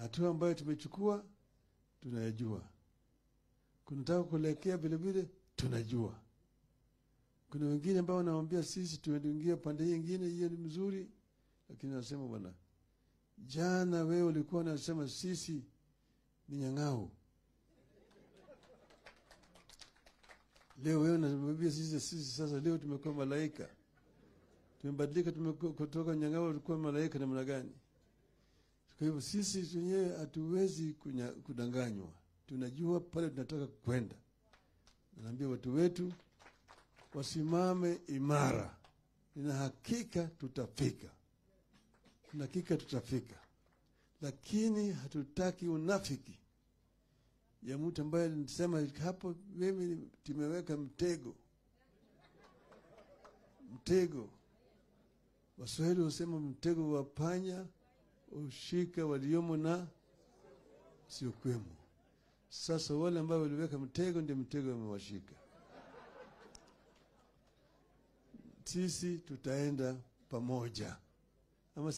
Hatua ambayo tumechukua tunayajua, kunataka kuelekea vile vile tunajua. Kuna wengine ambao wanaambia sisi tuingie pande nyingine, hiyo ni mzuri, lakini nasema bwana, jana wewe ulikuwa unasema sisi ni nyang'au, leo wewe unaniambia sisi sasa leo tumekuwa malaika, tumebadilika, tumekuwa kutoka nyang'au tulikuwa malaika namna gani? Kwa hivyo sisi wenyewe hatuwezi kudanganywa, tunajua pale tunataka kwenda. Naambia watu wetu wasimame imara, nina hakika tutafika, nina hakika tutafika, lakini hatutaki unafiki ya mtu ambaye nisema hapo mimi tumeweka mtego. Mtego, Waswahili husema mtego wa panya ushika waliomo na siokwemo. Sasa wale ambao waliweka mtego ndio mtego umewashika. Sisi tutaenda pamoja.